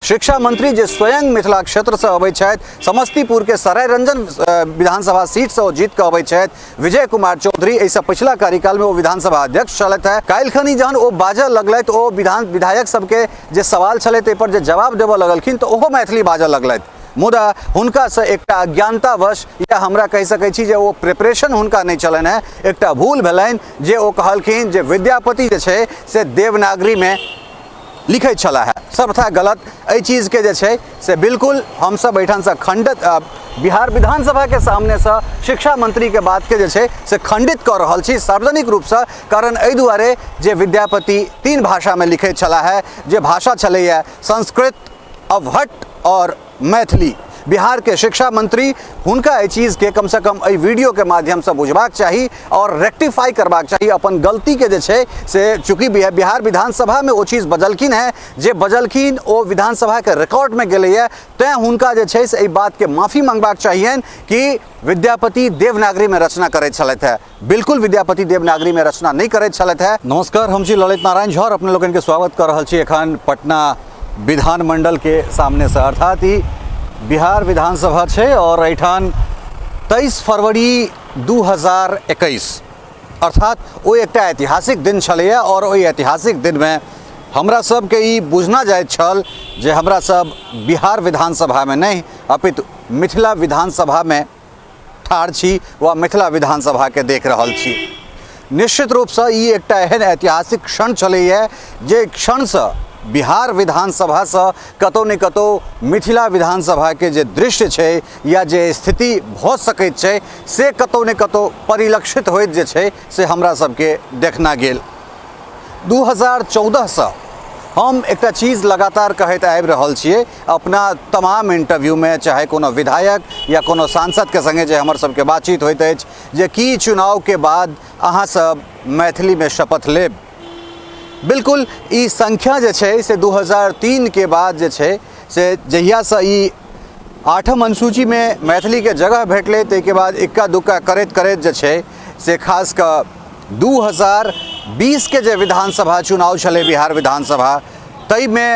शिक्षा मंत्री जे स्वयं मिथिला क्षेत्रसँ अबै छथि, समस्तीपुरके सरायरंजन विधानसभा सीटसँ ओ जीत कऽ अबै छथि, विजय कुमार चौधरी, एहिसँ पछिला कार्यकालमे ओ विधानसभा अध्यक्ष छलथि हेँ। काल्हिखनी जहन ओ बाजऽ लगलथि, ओ विधायक सबके जे सवाल छलै ताहिपर जे जवाब देबऽ लगलखिन तऽ ओहो मैथिली बाजऽ लगलथि। मुदा हुनकासँ एकटा अज्ञानतावश, या हमरा कहि सकै छी जे ओ प्रिपरेशन हुनका नहि छलनि हेँ, एकटा भूल भेलनि जे ओ कहलखिन जे विद्यापति जे छै से देवनागरीमे लिखैत छलाह हेँ। सर्वथा गलत। एहि चीजके जे छै से बिल्कुल हमसब एहिठामसँ खण्डित, बिहार विधानसभाके सामनेसँ शिक्षा मंत्रीके बातके जे छै से खण्डित कऽ रहल छी सार्वजनिक रूपसँ। कारण एहि दुआरे जे विद्यापति 3 भाषामे लिखैत छलाह हेँ, जे भाषा छलैए संस्कृत, अवहट्ट और मैथिली। बिहार के शिक्षा मंत्री हुनका एहि चीज़के कमसँ कम एहि वीडियोके माध्यमसँ बुझबाक चाही और रेक्टिफाई करबाक चाही अपन गलतीके जे छै से। चूँकि बिहार विधानसभामे ओ चीज़ बजलखिन हेँ, जे बजलखिन ओ विधानसभाके रिकॉर्डमे गेलैए, तैँ हुनका जे छै से एहि बातके माफ़ी मंगबाक चाहियनि कि विद्यापति देवनागरीमे रचना करैत छलथि हेँ। बिल्कुल विद्यापति देवनागरीमे रचना नहि करैत छलथि हेँ। नमस्कार, हम छी ललित नारायण झा और अपने लोकनिके स्वागत कऽ रहल छी एखन पटना विधानमंडल के सामने से, अर्थात ई बिहार विधानसभा छै और एहिठाम 23 फरवरी 2021, अर्थात ओ एकटा ऐतिहासिक दिन छलैए और ओहि ऐतिहासिक दिनमे हमरा सबके ई बुझना जाइत छल जे हमरा सब बिहार विधानसभामे नहि अपितु मिथिला विधानसभामे ठाढ़ छी वा मिथिला विधानसभाके देख रहल छी। निश्चित रूपसँ ई एकटा एहन ऐतिहासिक क्षण छलैए जे क्षणसँ बिहार विधानसभासँ कतहु ने कतहु मिथिला विधानसभाके जे दृश्य छै या जे स्थिति भऽ सकैत छै से कतहु ने कतहु परिलक्षित होइत जे छै से हमरा सबके देखना गेल। 2014सँ हम एकटा चीज लगातार कहैत आबि रहल छियै अपना तमाम इंटरव्यूमे, चाहे कोनो विधायक या कोनो सांसदके सङ्गे जे हमर सबके बातचीत होइत अछि जे की चुनावके बाद अहाँ सब मैथिलीमे शपथ लेब। बिल्कुल ई संख्या जे छै से 2003 के बाद जे छै से जहियासँ ई 8म अनुसूचीमे मैथिलीके जगह भेटलै ताहिके बाद इक्का दुक्का करैत करैत जे छै से खास कऽ 2020 के जे विधानसभा चुनाव छलै बिहार विधानसभा, ताहिमे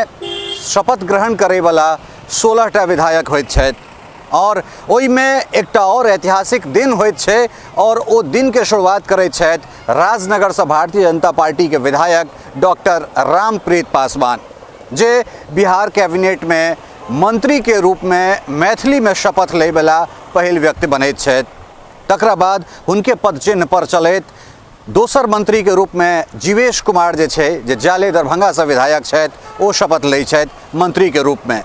शपथ ग्रहण करैवला 16टा विधायक होइत छथि और ओहिमे एकटा और ऐतिहासिक दिन होइत छै और ओ दिनके शुरुआत करैत छथि राजनगरसँ भारतीय जनता पार्टीके विधायक डॉक्टर रामप्रीत पासवान, जे बिहार कैबिनेटमे मंत्रीके रूपमे मैथिलीमे शपथ लैवला पहिल व्यक्ति बनैत छथि। तकरा बाद हुनके पद चिन्ह पर चलैत दोसर मंत्री के रूप में जीवेश कुमार जे छै, जे जाले दरभंगा से विधायक छथि, ओ शपथ लै छथि मंत्री के रूप में।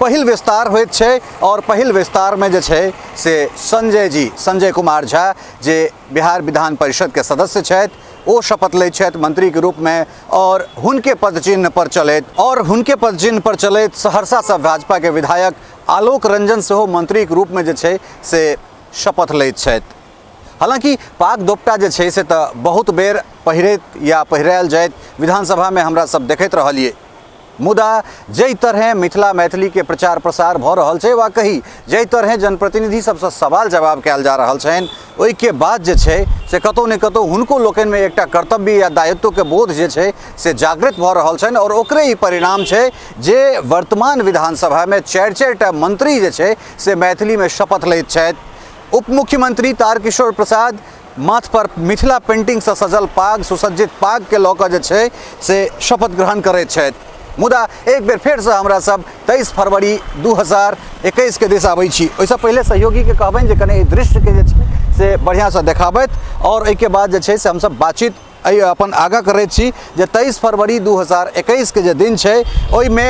पहिल विस्तार होइत छै और पहिल विस्तार में जे छै से संजय जी, संजय कुमार झा जे बिहार विधान परिषद के सदस्य छथि, ओ शपथ लै छथि मंत्री के रूप में और हुनके पद चिन्ह पर चलैत और हुनके पद चिन्ह पर चलैत सहरसा से भाजपा के विधायक आलोक रंजन सेहो मंत्री के रूप में जे छै से शपथ लैत छथि। हालांकि पाग दोपटा जे छै से तऽ बहुत बेर पहिरैत या पहिरायल जाइत विधानसभामे हमरा सब देखैत रहलियै, मुदा जाहि तरहें मिथिला मैथिलीके प्रचार प्रसार भऽ रहल छै वा कही जाहि तरहें जनप्रतिनिधि सबसँ सवाल जवाब कयल जा रहल छनि, ओहिके बाद जे छै से कतहु ने कतहु हुनको लोकनिमे एकटा कर्तव्य या दायित्वके बोध जे छै से जागृत भऽ रहल छनि और ओकरे ई परिणाम छै जे वर्तमान विधानसभामे 4-4टा मंत्री जे छै से मैथिलीमे शपथ लैत छथि। उप मुख्यमंत्री तारकिशोर प्रसाद माथ पर मिथिला पेंटिंगसँ सजल पाग, सुसज्जित पागके लऽ कऽ जे छै से शपथ ग्रहण करैत छथि। मुदा एक बेर फेरसँ हमरा सब 23 फरवरी 2021 के दिस आबै छी। ओहिसँ पहिले सहयोगीके कहबनि जे कनि एहि दृश्यके जे छै से बढ़िआँसँ देखाबथि और एहिके बाद जे छै से हमसब बातचीत एहि अपन आगाँ करैत छी जे 23 फरवरी 2021 के जे दिन छै ओहिमे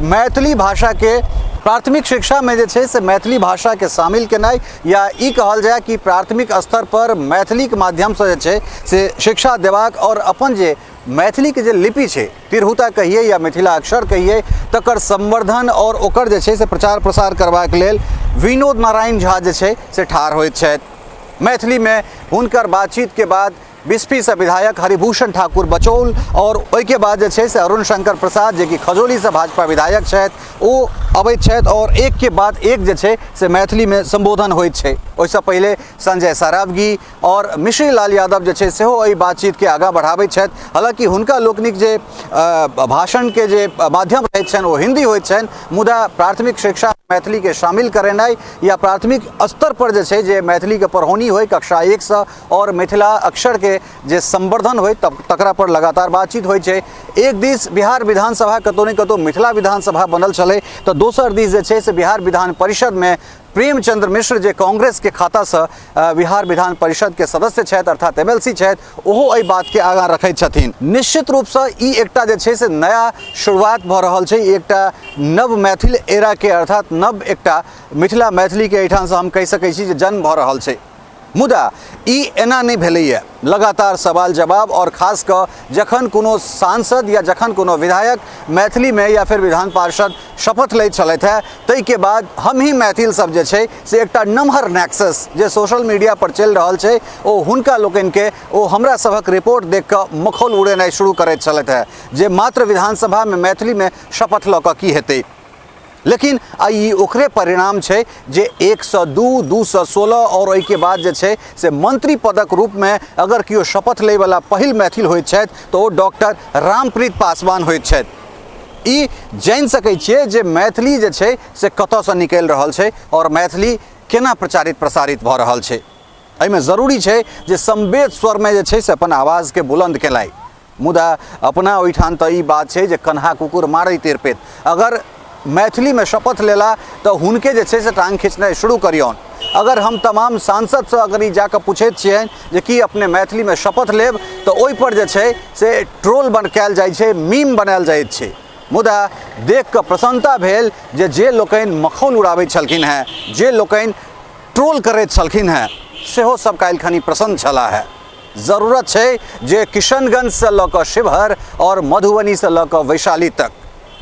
मैथिली भाषाके प्राथमिक शिक्षामे जे छै से मैथिली भाषाके शामिल केनाइ या ई कहल जाय कि प्राथमिक स्तर पर मैथिलीके माध्यमसँ जे छै से शिक्षा देबाक और अपन जे मैथिलीके जे लिपि छै, तिरहुता कहिए या मिथिला अक्षर कहिए, तकर संवर्धन और ओकर जे छै से प्रचार प्रसार करबाक लेल विनोद नारायण झा जे छै से ठाढ़ होइत छथि। मैथिलीमे हुनकर बातचीतके बाद बिस्फीसँ विधायक हरिभूषण ठाकुर बचौल और ओहिके बाद जे छै से अरुण शंकर प्रसाद जे कि खजौलीसँ भाजपा विधायक छथि ओ अबैत छथि आओर एकके बाद एक जे छै से मैथिलीमे सम्बोधन होइत छै। ओहिसँ पहिले संजय सरावगी आओर मिश्री लाल यादव जे छै सेहो एहि बातचीतके आगाँ बढ़ाबैत छथि। हालाँकि हुनका लोकनिक जे भाषणके जे माध्यम रहैत छनि ओ हिन्दी होइत छनि, मुदा प्राथमिक शिक्षा मैथिलीके शामिल करेनाइ या प्राथमिक स्तर पर जे छै जे मैथिलीके पढ़ौनी होइ कक्षा 1सँ आओर मिथिला अक्षरके जे संवर्धन होइ तब तकरा पर लगातार बातचीत होइ छै। एक दिस बिहार विधानसभा कतौ ने कतौ मिथिला विधानसभा बनल छलै, तऽ दोसर दिस जे छै से बिहार विधान परिषदमे प्रेमचंद्र मिश्र जे कांग्रेसके खातासँ बिहार विधान परिषदके सदस्य छथि अर्थात MLC छथि, ओहो एहि बातके आगाँ रखैत छथिन। निश्चित रूपसँ ई एकटा जे छै से नया शुरुआत भऽ रहल छै, एकटा नव मैथिल एराके अर्थात नव एकटा मिथिला मैथिलीके एहिठामसँ हम कहि सकै छी जे जन्म भऽ रहल छै। मुदा ई एना नहि भेलैए। लगातार सवाल जवाब आओर खास कऽ जखन कोनो सांसद या जखन कोनो विधायक मैथिलीमे या फेर विधान पार्षद शपथ लैत छलथि हेँ, ताहिके बाद हमही मैथिल सब जे छै से एकटा नमहर नेक्सस जे सोशल मीडिया पर चलि रहल छै ओ हुनका लोकनिके ओ हमरा सभक रिपोर्ट देख कऽ मखौल उड़ेनाइ शुरू करैत छलथि हेँ जे मात्र विधानसभामे मैथिलीमे शपथ लऽ कऽ की हेतै। लेकिन आइ ई ओकरे परिणाम छै जे 102, 216 आओर ओहिके बाद जे छै से मंत्री पदक रूपमे अगर केओ शपथ लैवला पहिल मैथिल होइत छथि तऽ ओ डॉक्टर रामप्रीत पासवान होइत छथि। ई जानि सकै छियै जे मैथिली जे छै से कतऽसँ निकलि रहल छै आओर मैथिली केना प्रचारित प्रसारित भऽ रहल छै। एहिमे जरूरी छै जे संवेद स्वरमे जे छै से अपन आवाजके बुलंद केनाइ। मुदा अपना ओहिठाम तऽ ई बात छै जे कन्हा कुकुर मारै तिरपित, अगर मैथिलीमे शपथ लेला तऽ हुनके जे छै से टांग खिंचनाइ शुरू करियौन। अगर हम तमाम सांसदसँ अगर ई जाकऽ पूछैत छियनि जे की अपने मैथिलीमे शपथ लेब तऽ ओहिपर जे छै से ट्रोल बन कयल जाइ छै, मीम बनायल जाइत छै। मुदा देख कऽ प्रसन्नता भेल जे जे लोकनि मखौल उड़ाबैत छलखिन हेँ, जे लोकनि ट्रोल करैत छलखिन हेँ, सेहो सब काल्हिखनी प्रसन्न छलाह हेँ। जरूरत छै जे किशनगंजसँ लऽ कऽ शिवहर आओर मधुबनीसँ लऽ कऽ वैशाली तक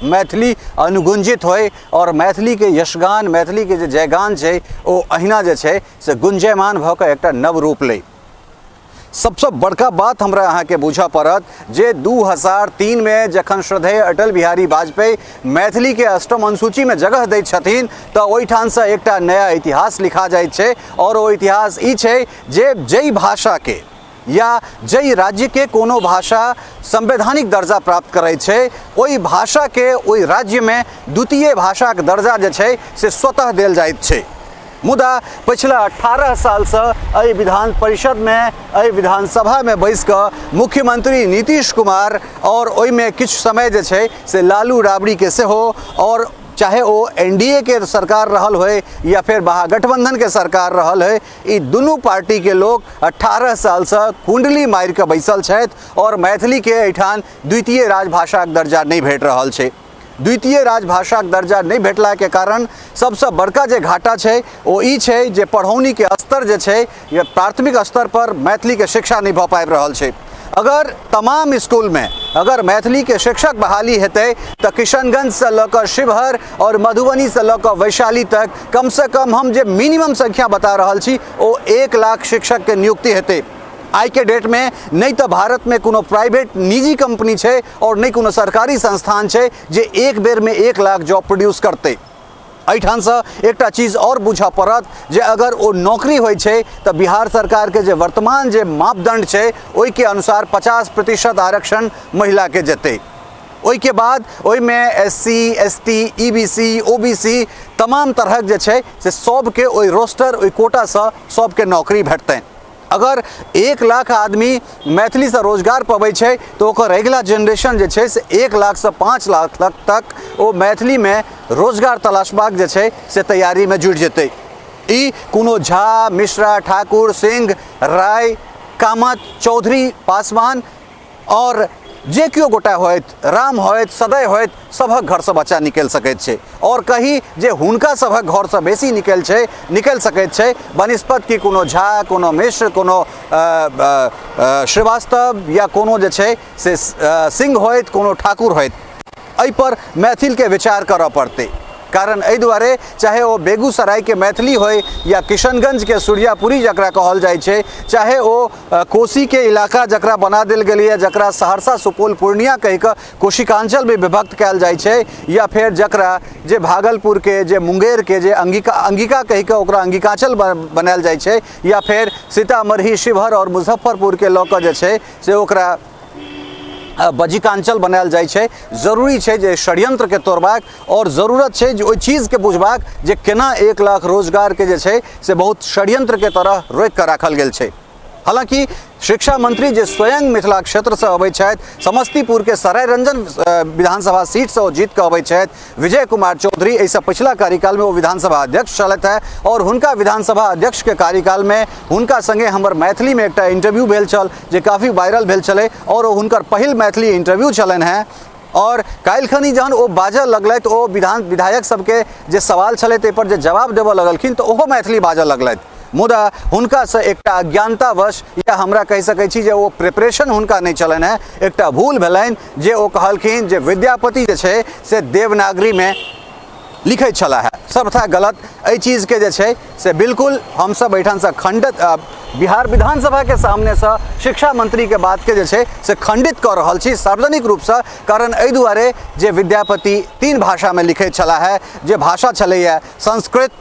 मैथिली अनुगुंजित होइ आओर मैथिलीके यशगान, मैथिलीके जे जयगान छै ओ अहिना जे छै से गुंजयमान भऽ कऽ एकटा नव रूप लै। सबसँ बड़का बात हमरा अहाँके बुझऽ पड़त जे 2003 मे जखन श्रद्धेय अटल बिहारी वाजपेयी मैथिलीके अष्टम अनुसूचीमे जगह दै छथिन तऽ ओहिठामसँ एकटा नया इतिहास लिखा जाइत छै आओर ओ इतिहास ई छै जे जाहि भाषाके या जाहि राज्यके कोनो भाषा संवैधानिक दर्जा प्राप्त करै छै ओहि भाषाके ओहि राज्यमे द्वितीय भाषाके दर्जा जे छै से स्वतः देल जाइत छै। मुदा पछिला 18 सालसँ एहि विधान परिषदमे, एहि विधानसभामे बैस कऽ मुख्यमंत्री नीतीश कुमार आओर ओहिमे किछु समय जे छै से लालू राबड़ीके सेहो, आओर चाहे ओ NDA के सरकार रहल होय या फेर महागठबंधन के सरकार रहल होय, ई दुनू पार्टी के लोग 18 सालसँ कुंडली मारि कऽ बैसल छथि आओर मैथिलीके एहिठाम द्वितीय राजभाषाक दर्जा नहि भेट रहल छै। द्वितीय राजभाषाक दर्जा नहि भेटलाके कारण सबसँ बड़का जे घाटा छै ओ ई छै जे पढ़ौनीके स्तर जे छै या प्राथमिक स्तर पर मैथिलीके शिक्षा नहि भऽ पाबि रहल छै। अगर तमाम स्कूलमे अगर मैथिलीके शिक्षक बहाली हेतै तऽ किशनगंजसँ लऽ कऽ शिवहर आओर मधुबनीसँ लऽ कऽ वैशाली तक कमसँ कम हम जे मिनिमम संख्या बता रहल छी ओ 1 लाख शिक्षकके नियुक्ति हेतै। आइके डेटमे नहि तऽ भारतमे कोनो प्राइवेट निजी कंपनी छै आओर नहि कोनो सरकारी संस्थान छै जे एक बेरमे 1 लाख जॉब प्रोड्यूस करतै। एहिठामसँ एकटा चीज आओर बुझऽ पड़त जे अगर ओ नौकरी होइ छै तऽ बिहार सरकारके जे वर्तमान जे मापदंड छै ओहिके अनुसार 50% आरक्षण महिलाके जेतै। ओहिके बाद ओहिमे SC, ST, EBC, OBC तमाम तरहक जे छै से सबके ओहि रोस्टर, ओहि कोटासँ सबके नौकरी भेटतनि। अगर 1 लाख आदमी मैथिलीसँ रोजगार पबै छै तऽ ओकर अगिला जेनरेशन जे छै से 1 लाखसँ 5 लाख तक ओ मैथिलीमे रोजगार तलाशबाक जे छै से तैयारीमे जुटि जेतै। ई कोनो झा, मिश्रा, ठाकुर, सिंह, राय, कामत, चौधरी, पासवान आओर जे केओ गोटा होइत, राम होइत, सदय होइत, सभक घरसँ बच्चा निकलि सकैत छै। आओर कही जे हुनका सभक घरसँ बेसी निकलि सकैत छै बनिस्पत कि कोनो झा, कोनो मिश्र, कोनो श्रीवास्तव या कोनो जे छै से सिंह होइत, कोनो ठाकुर होइत। एहिपर मैथिलके विचार करऽ पड़तै। कारण एहि दुआरे चाहे ओ बेगूसरायके मैथिली होय या किशनगंजके सूर्यापुरी जकरा कहल जाइ छै, चाहे ओ कोसीके इलाका जकरा बना देल गेलैए, जकरा सहरसा सुपौल पूर्णिया कहि कऽ कोशिकांचलमे विभक्त कयल जाइ छै, या फेर जकरा जे भागलपुरके जे मुंगेरके जे अंगिका अंगिका कहि कऽ ओकरा अंगिकांचल बनायल जाइ छै, या फेर सीतामढ़ी शिवहर आओर मुजफ्फरपुरके लऽ कऽ जे छै से ओकरा बज्जिकांचल बनायल जाइ छै। जरूरी छै जे षड्यंत्रके तोड़बाक आओर जरूरत छै जे ओहि चीजके बुझबाक जे केना 1 लाख रोजगारके जे छै से बहुत षड्यंत्रके तरह रोकि कऽ राखल गेल छै। हालांकि शिक्षा मंत्री जे स्वयं मिथिला क्षेत्रसँ अबै छथि, समस्तीपुरके सरायरंजन विधानसभा सीटसँ ओ जीत कऽ अबै छथि, विजय कुमार चौधरी, एहिसँ पछिला कार्यकालमे ओ विधानसभा अध्यक्ष छलथि हेँ आओर हुनका विधानसभा अध्यक्षके कार्यकालमे हुनका सङ्गे हमर मैथिलीमे एकटा इंटरव्यू भेल छल जे काफी वायरल भेल छलै आओर ओ हुनकर पहिल मैथिली इंटरव्यू छलनि हेँ। आओर काल्हिखनी जहन ओ बाजऽ लगलथि, ओ विधायक सबके जे सवाल छलै ताहिपर जे जवाब देबऽ लगलखिन तऽ ओहो मैथिली बाजऽ लगलथि, मुदा हुनकासँ एकटा अज्ञानतावश या हमरा कहि सकै छी जे ओ प्रिपरेशन हुनका नहि छलनि हेँ, एकटा भूल भेलनि जे ओ कहलखिन जे विद्यापति जे छै से देवनागरीमे लिखै छलाह हेँ। सर्वथा गलत। एहि चीजके जे छै से बिल्कुल हमसब एहिठामसँ खण्डित बिहार विधानसभाके सामनेसँ शिक्षा मंत्रीके बातके जे छै से खण्डित कऽ रहल छी सार्वजनिक रूपसँ। कारण एहि दुआरे जे विद्यापति 3 भाषामे लिखै छलाह हेँ, जे भाषा छलैए संस्कृत,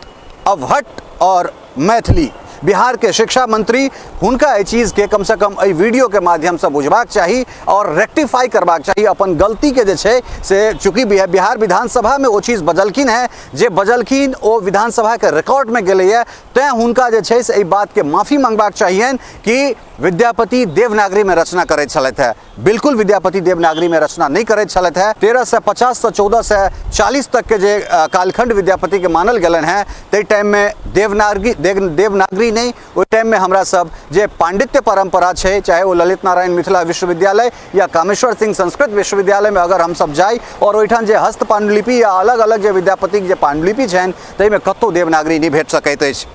अवहट्ट आओर मैथिली। बिहारके शिक्षा मंत्री हुनका एहि चीजके कमसँ कम एहि वीडियोके माध्यमसँ बुझबाक चाही आओर रेक्टिफाई करबाक चाही अपन गलतीके जे छै से। चूँकि बिहार विधानसभामे ओ चीज बजलखिन हेँ, जे बजलखिन ओ विधानसभाके रिकॉर्डमे गेलैए, तैँ हुनका जे छै से एहि बातके माफी मांगबाक चाहियनि कि विद्यापति देवनागरीमे रचना करैत छलथि हेँ। बिल्कुल विद्यापति देवनागरी में रचना नहीं करैत छलथि हेँ। 1350 से 1440 तक के जे कालखंड विद्यापति के मानल गेलनि हेँ, ताहि टाइम में देवनागरी नहीं, ओहि टाइम में हमरा सब जे पांडित्य परंपरा छै, चाहे ओ ललित नारायण मिथिला विश्वविद्यालय या कामेश्वर सिंह संस्कृत विश्वविद्यालय में अगर हम सब जाइ और ओहिठाम जे हस्त पांडुलिपि या अलग अलग जे विद्यापतिक जे पांडुलिपि छनि ताहिमे कतहु देवनागरी नहि भेट सकैत अछि।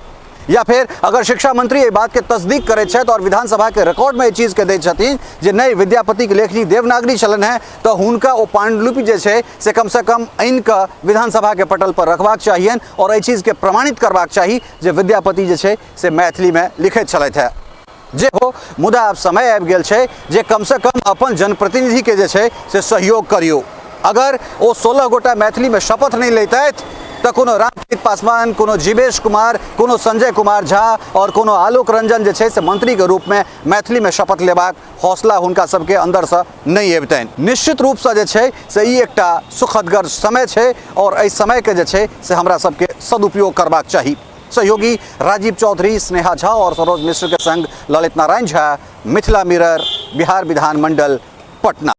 या फिर अगर शिक्षा मंत्री एहि बात के तस्दीक करैत छथि और विधानसभा के रिकॉर्ड में एहि चीज के दैत छथिन जे नहि विद्यापति के लेखनी देवनागरी छलनि हेँ, तऽ हुनका ओ पांडुलिपि जे छै से कमसँ कम आनि कऽ विधानसभा के पटल पर रखबाक चाहियनि और एहि चीज के प्रमाणित करबाक चाही जे विद्यापति जे छै से मैथिली में लिखैत छलथि हेँ। जे हो, मुदा आब समय आबि गेल छै जे कमसँ कम अपन जनप्रतिनिधिके जे छै से सहयोग करियौ। अगर ओ 16 गोटा मैथिलीमे शपथ नहि लैतथि तऽ कोनो रामप्रीत पासवान, कोनो जीवेश कुमार, कोनो संजय कुमार झा आओर कोनो आलोक रंजन जे छै से मंत्रीके रूपमे मैथिलीमे शपथ लेबाक हौसला हुनका सबके अन्दरसँ नहि अबितनि। निश्चित रूपसँ जे छै से ई एकटा सुखदगर समय छै आओर एहि समयके जे छै से हमरा सबके सदुपयोग करबाक चाही। सहयोगी राजीव चौधरी, स्नेहा झा और सरोज मिश्र के संग ललित नारायण झा, मिथिला मिरर, बिहार विधानमंडल, पटना।